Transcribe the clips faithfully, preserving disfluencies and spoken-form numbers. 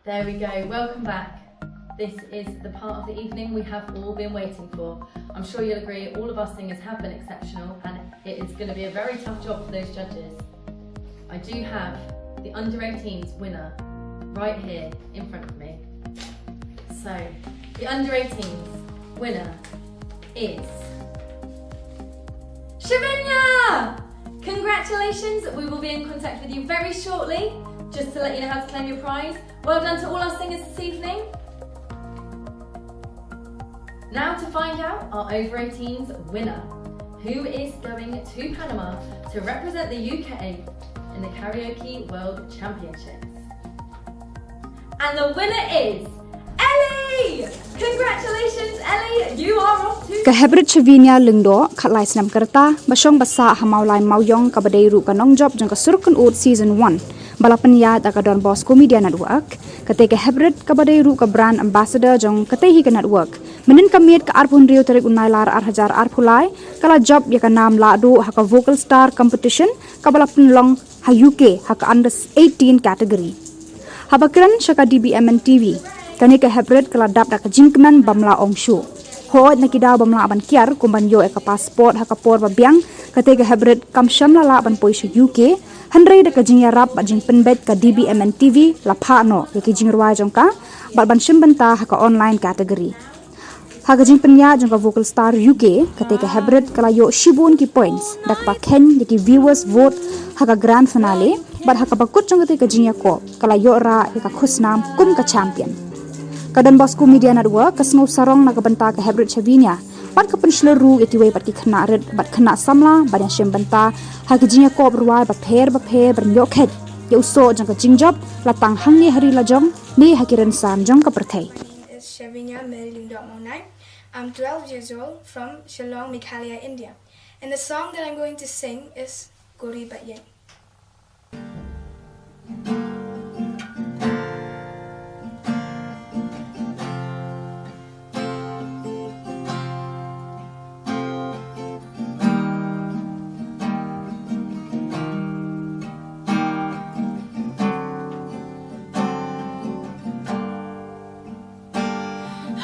There we go, welcome back. This is the part of the evening we have all been waiting for. I'm sure you'll agree all of our singers have been exceptional and it is going to be a very tough job for those judges. I do have the under eighteens winner right here in front of me. So, the under eighteens winner is Shavinya! Congratulations, we will be in contact with you very shortly just to let you know how to claim your prize. Well done to all our singers this evening. Now to find out our over eighteens winner, who is going to Panama to represent the U K in the Karaoke World Championships. And the winner is Ellie! Congratulations, Ellie! You are off to Ka Hybrid Shavinya Lyngdoh, khatlai snem ka rta, ba shong ba sah ha Mawlai Mawiong, kaba dei ruh ka nongjop jong ka Sur Kynnoh Season one, ba la pynïaid da ka Don Bosco Media Network. Katei ka Hybrid kaba dei ruh ka brand ambassador jong katei hi ka network, mynhynnin ka miet ka arphew hynriew tarik u Nailar ar hajar arphew lai, ka la jop ïa ka nam lahduh ha ka Vocal Star Competition kaba la pynlong ha U K ha ka under eighteen category. Haba kren sha ka D B M N T V, kane ka Hybrid ka la dap da ka jingkmen bym lah ong shuh. Hooid, na ki daw bym lah ban kiar kum ban ïoh ïa ka passport ha ka por ba biang, katei ka Hybrid kam shym la lah ban poi sha U K, hynrei da ka jingïarap bad jingpynbeit ka D B M N T V la phah noh ïa ki jingrwai jong ka bad ban shim bynta ha ka online category. Ha ka jingpynïaid jong ka Vocal Star U K, katei ka Hybrid ka la ïoh shibun ki points da kaba kheiñ ïa ki viewers vote ha ka grand finale, bad ha kaba kut jong katei ka jingïakop ka la ïoh rah ïa ka khusnam kum ka champion. Ka Don Bosco Media Network ka sngew sarong na ka bynta ka Hybrid Shavinya, bad ka pynshlur ruh ïa kiwei pat ki khynnah rit bad khynnah samla ban ïashim bynta ha ki jingïakop rwai bapher bapher ban ïoh kheit ïa u soh jong ka jingjop, la tang hangne ha ri lajong ne ha ki rynsan jong ka pyrthei. Is Shavinya Mary Lyngdoh Mawnai. I'm twelve years old from Shillong, Meghalaya, India. And the song that I'm going to sing is Ko Ri Bah Ïeit.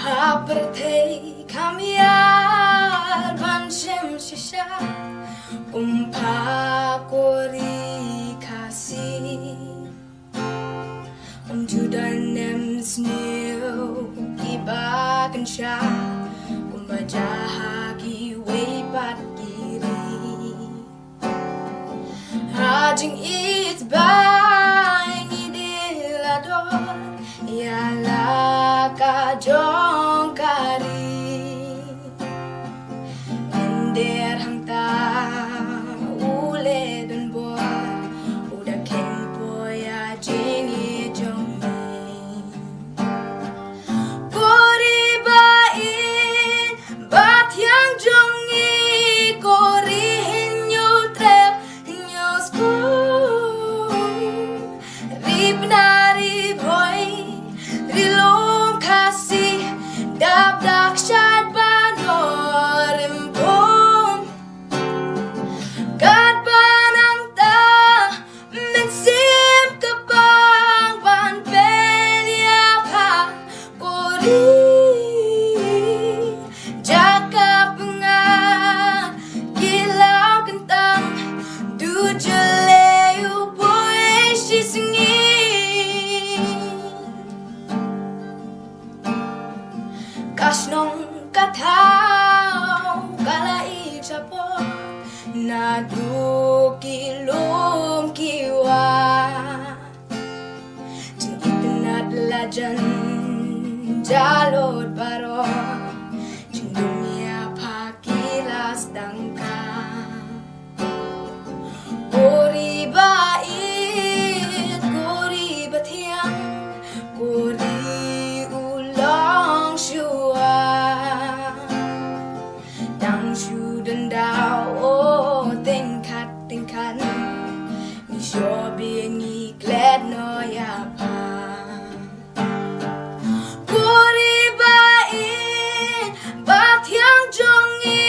Ha pyrthei kam ïar ban shim shisha kum pha ko ri Khasi. Ym ju don nym sniew kiba kynsha kumba jia ha kiwei pat ki ri. Ha jingïeit ba ngi dei la don ïa la ka jong ka ri. Mynder hangta u leh donbor u da kheiñ poi ïa jingïeit jong ngi. Ko ri ba ïeit ba thiang jong ngi, ko ri hynñiew trep hynñiew skul. Ri Bnai Ri Bhoi, Ri Lum Khasi, dap da kshaid ba nor rim pum. Katba nangta mynsiem ka pang ban pynïap ha ko ri. Jaka pyngan ki law kyntang, du jyllei u poi shi sngi. Ka shnong ka thaw ka la ïeit shapoh, naduh ki lum ki wah. Jingitynnad la jan jalud baroh, jingdum ïa pha ki la sdang ka. Ko ri ba ïeit, ko ri ba thiang, ko ri u long shuwa. Dang shu don daw, o, tyngkhat tyngkhat, ngi shu biang ngi klet noh ïa pha. Ko ri ba ïeit ba thiang jong ngi,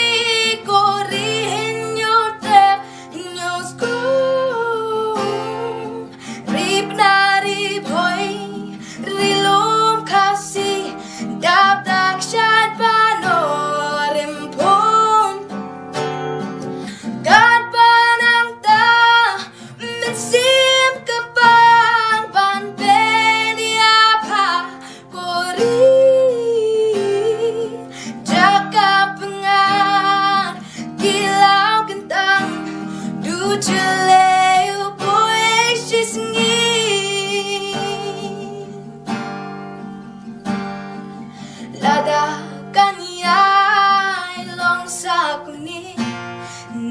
ko ri hynñiew trep hynñiew skul. Ri Bnai Ri Bhoi, Ri Jylliew poi shi sngi. Lada kan ïai long sa kane,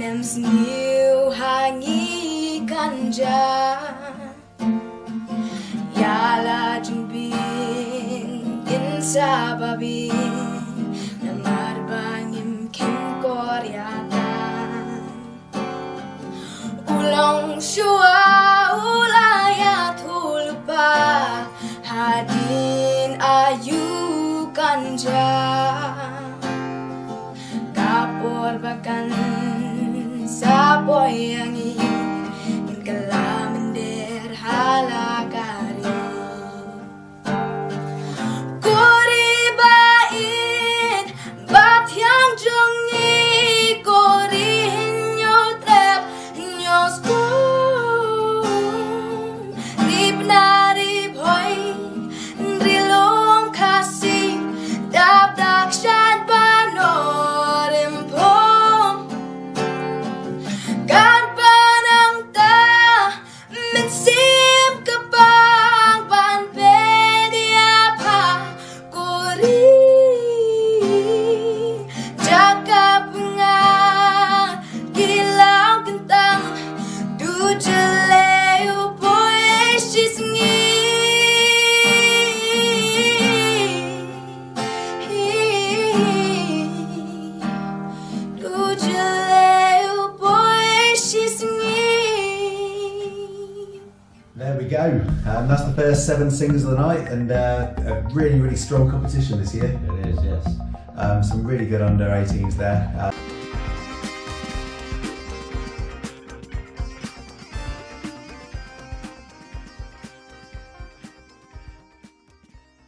ym sniew ha ngi kan jia. Ïa la jong bynta sa ba bynta, namar ba ngim kheiñ kor ïa ka. U long shuwa u la ïathuh lypa, hadien aïu kan jia. Ka por ba kan sa poi ïa ngi, ngin kylla mynder ha la ka ri. Ko ri ba ïeit, ba thiang jong ngi, ko ri hynñiew trep hynñiew skum. Ri bna ri bhoi, ri lum Khasi, dap da kshaid ba nor im phom. Katba nangta, mynsiem ka pang ban pynïap ha ko ri. Jaka pynga ki long kyntang, to jylliew poi shi sngi. To jylliew poi shi sngi. There we go. Um, that's the first seven singers of the night, and uh, a really, really strong competition this year. It is, yes. Um, some really good under eighteens there. Uh,